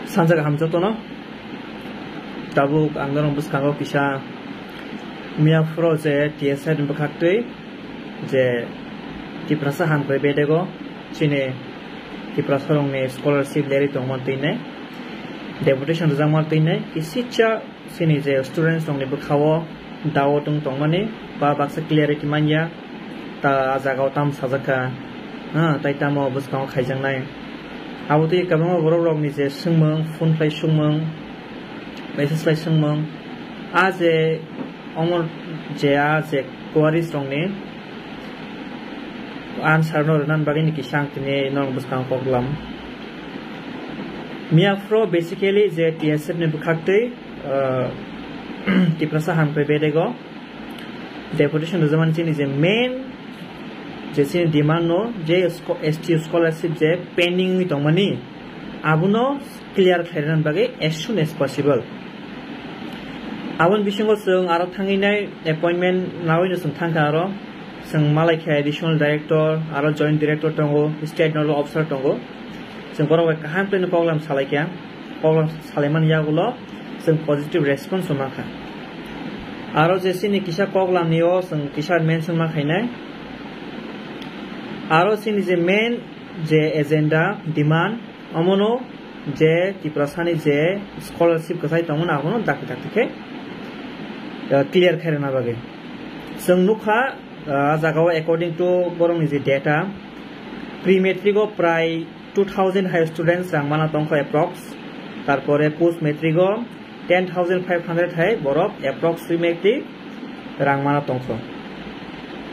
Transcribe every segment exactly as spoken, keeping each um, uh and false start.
Sanja kaham jotono. Tabuk ang norok bwskango kisa miya phuru je T S F ni bwkhaktwi je Tiprasa hamkrai bedego chini Tiprasa rokni scholarship lerwi tongma twi nai, deputation rwjakma twi nai, kisisa chini je students rokni bwkhao doubt wng tongmani ba baksa clarity manya, ta ah jagao tamo sajak kha, ha, tai tamo bwskango khaijaknai. Abo twi kwbangma borok rokni je swngmung, phone khlai swngmung, message khlai swngmung, ah je omo je ah je queries rokni answer no rwna bagwi ni kisa ang tini norok bwskango kok lam. Miya phuru basically je T S F ni bwkhaktwi, uh, Tiprasa hamkrai bedego deputation rwjakmani chini je main je chini demand no je scho-, S T scholarship je pending wngwi tongmani abono clear khlaina bagwi as soon as possible. Aboni bisingo chwng aro thangwi nai appointment nawi no chwng thangkha aro. Chwng malai khe additional director, aro joint director tongo, state nodal officer tongo. Chwng borok bai kaham khe koklam salai khe, koklam salaimani yagulo chwng positive response mankha. Aro je chini kisa koklamni o chwng kisa mention ma khainai. Aro chini je main je agenda, demand, omono je Tiprasani je scholarship kwchai tongmani abono dakti dakti khe, uh, clear khairokna bagwi. Chwng nukha, uh, ah jagao according to borokni je data, pre-matric o prai two thousand hai students rang mana tongkha approx, tarpore post-matric o ten thousand five hundred hai borok approx pre-matric rang mana tongkha.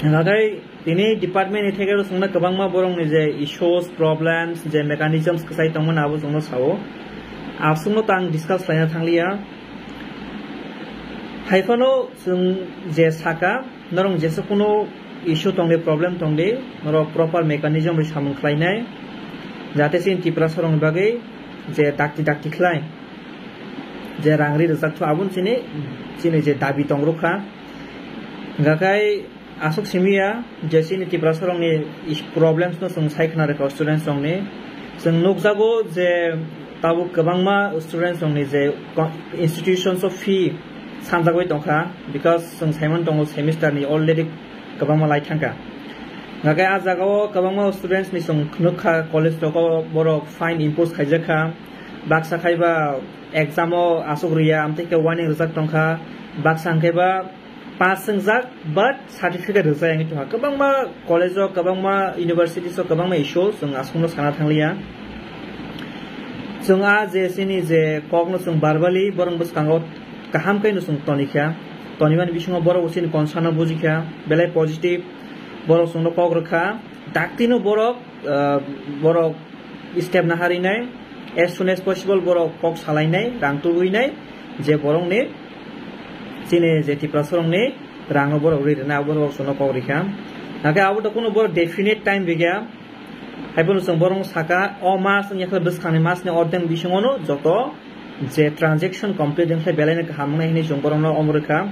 Nathai tini department ni theke chwngno kwbangma borokni je issues, problems, je mechanisms kwchai tongmani abo chwngno sao. Aswkno ta ang discuss khlaina thangliya. Haiphano chwng je saka, norok jesa kuno issue tongdi, problem tongdi, norok proper mechanism bai samung khlainai, jate chini Tiprasa rokni bagwi je dakti dakti khlai, je rang ri rwjak thu, aboni chini, chini je dabi tongrwkha. Hingkha khe aswk simi ya je chini Tiprasa rokni is-, problems no chwng sai khna rwkha students rokni. Chwng nukjago je tabuk kwbangma students rokni je co-, institutions o fee sanjagwi tongkha, because chwng saimano tongo semester ni already kwbangma lai thangkha. Hingkha khe ah jagao kwbangma students ni chwng nukha college rogo borok fine impose khaijakha, baksa khaiba exam o aswk rwya, amtwi khe warning rwjak tongkha, baksa hwnkhe ba pass wngjak, but certificate rwjak wngwi tongkha. Kwbangma college o, kwbangma universities o, kwbangma issue chwng aswkno sana thangliya. Chwng ah je chini je kokno chwng verbally borok bwskango kaham khe no chwng tonikha, tonimani bisingo borok bo chini concern no bujikha, belai positive, borok chwngno kok rwkha, daktino borok, ah, borok step naharinai, as soon as possible borok kok salainai, rang tubui nai, je borokni chini je Tiprasa rokni rangno borok ri rwna, abo borok chwngno kok rikha. Hakhe abo to kuno borok definite time rigya. Haiphano chwng borokno saka, o mas wngya khe bwskangni masni ordek bisingono joto je transaction complete wngkhe belaino kaham wngnai hinwi chwng borokno omo rwkha,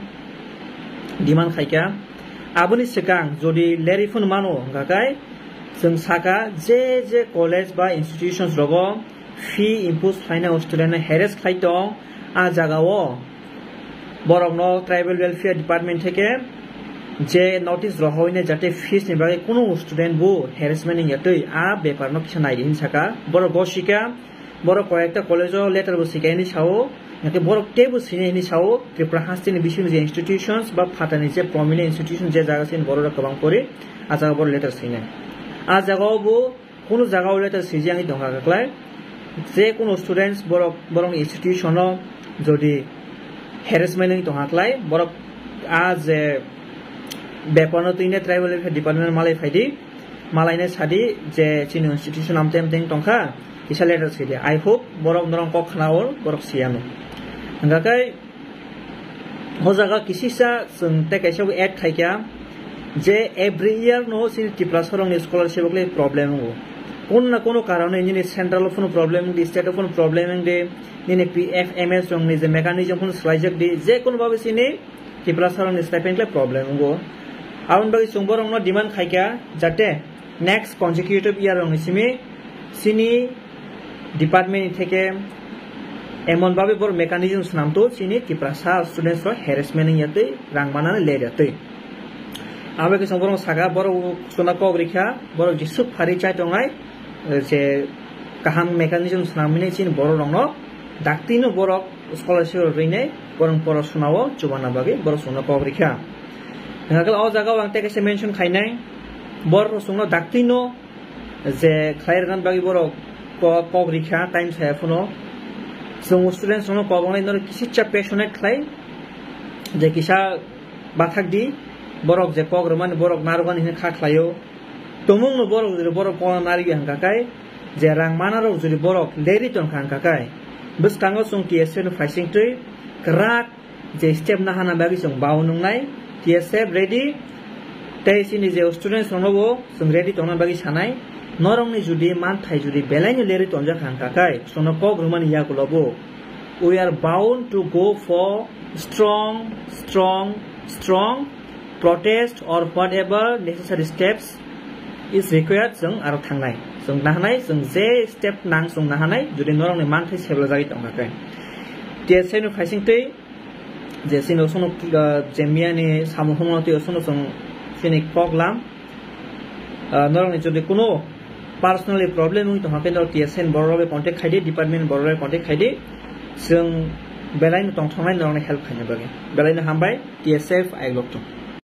demand khaikha. Aboni swkang jodi lerwi phano mano, hwnkha khe chwng saka je je college ba institutions rogo fee impose khlaina student no harass khlai tong, a jagao borokno Tribal Welfare Department theke je notice rohoi ne jate fees ni bagwi kunu student bo harassment wngya twi a bepar no kisa nai di hin saka. Borok gosika, borok koyekta college o letter bo sika hini sao, hingke borok teibo sini hini sao, Tripura hasteni bisingni je institutions ba phatani je prominent institution je jaga sini borok rok kwbang pori, a jaga borok letter sini. A jaga o bo kunu jaga o letter sijak wngwi tongkha khe klai, je kunu students borok, borokni institution o jodi harassment wngwi tongkha klai, borok a je bepar no twine Tribal Welfare Department malai phaidi, malaina sadi je chini institution amteng amteng tongkha, kisa letter sidi. I hope borok norok kok khna o, borok siyano. Hingkha khe o jaga kisisa chwng tei kaisa bo add khaikha je every year no chini Tiprasa rokni scholarship o khlai problem wngo. Kono na kono karone nini central o phano problem wngdi, state o phano problem wngdi, nini P F M S rokni je mechanism phano swlaijak di, je kono babe chini Tiprasa rokni stipend khlai problem wngo. Aboni bagwi chwng borokno demand khaikha jate next consecutive year rokni simi chini department ni theke Emon babe borok mechanism swnamto chini Tiprasa students rok harassment wngya twi rang manani ler ya twi. Abo khe chwng borok saka borok chwngno kok rikha borok jeswk phari chai tongnai je kaham mechanism swnamwi chini borok rokno daktino borok scholarship rok rwinai borok pora sunao chubana bagwi borok chwngno kok rikha. Hingkhe o jaga o ang tei kaisa mention khainai borok chwngno daktino je khlai rwna bagwi borok ko-, kok rikha time saya phano. Chwng students rokno kok wngnai norok kisicha passionate khlai je kisa bathak di borok je kok rwmani borok narwkani hwnwi kha khlaio. Tumungno borok jodi borok kok narwi hwnkha khe je rang mana rok jodi borok leri tongkha hwnkha khe bwskango chwng T S F ni phaising twi kwrak je step nahana bagwi chwng bao nungnai, T S F ready, tei chini je students rokno bo chwng ready tongna bagwi sanai, norokni jodi manthai jodi belaino lerwi tonjak hwnkha khe chwngno kok rwmani yagulo bo we are bound to go for strong, strong, strong protest or whatever necessary steps is required, chwng aro thangnai, chwng nahanai, chwng je step nang chwng nahanai, jodi norokni manthai sebla jagwi tongkha khe. T S F ni phaising twi je chini osokno, ah, je miyani samung humung twi osokno chwng chini kok lam, ah, norokni jodi kuno personally problem wngwi tongkha khe norok T S F ni borok bai contact khaidi, department borok bai contact khaidi, chwng belaino tongthoknai norokni help khaina bagwi. Belaino hambai, T S F ayuk lokthung.